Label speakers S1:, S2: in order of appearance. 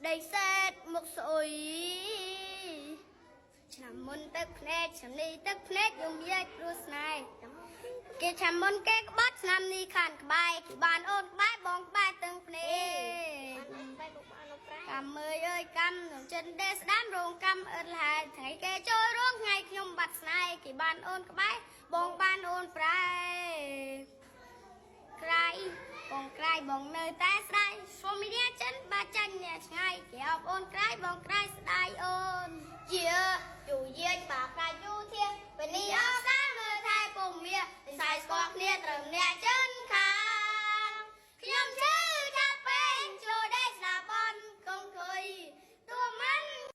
S1: ដីសេតមុខស្អុយឆ្នាំមុនទឹកភ្នែកឆ្នាំនេះទឹកភ្នែកយំយាចព្រោះស្នេហ៍គេឆ្នាំមុនគេក្បត់ឆ្នាំនេះខានក្បែរគេបានអូនក្បែរបងក្បែរទាំងភ្នែក
S2: បែបបានប្រែ
S1: កម្មអើយអើយកម្មនឹងចិនដេស្ដាមរោងកម្មអិតលហែថ្ងៃគេចូលរោងថ្ងៃខ្ញុំបាត់ស្នេហ៍គេបានអូនក្បែរបងបានអូនប្រែក្រៃបងក្រៃបងនៅតែស្ដាយស្វមីអ្នកចិនបាចាញ់អ្នកឆ្ងាយគេអបអូនក្រៃបងក្រៃស្ដាយអូនជាយូយាយបាក្រៃយូធាពេលនេះអសាមើលថែពុំមាសៃស្គាល់គ្នាត្រូវអ្នក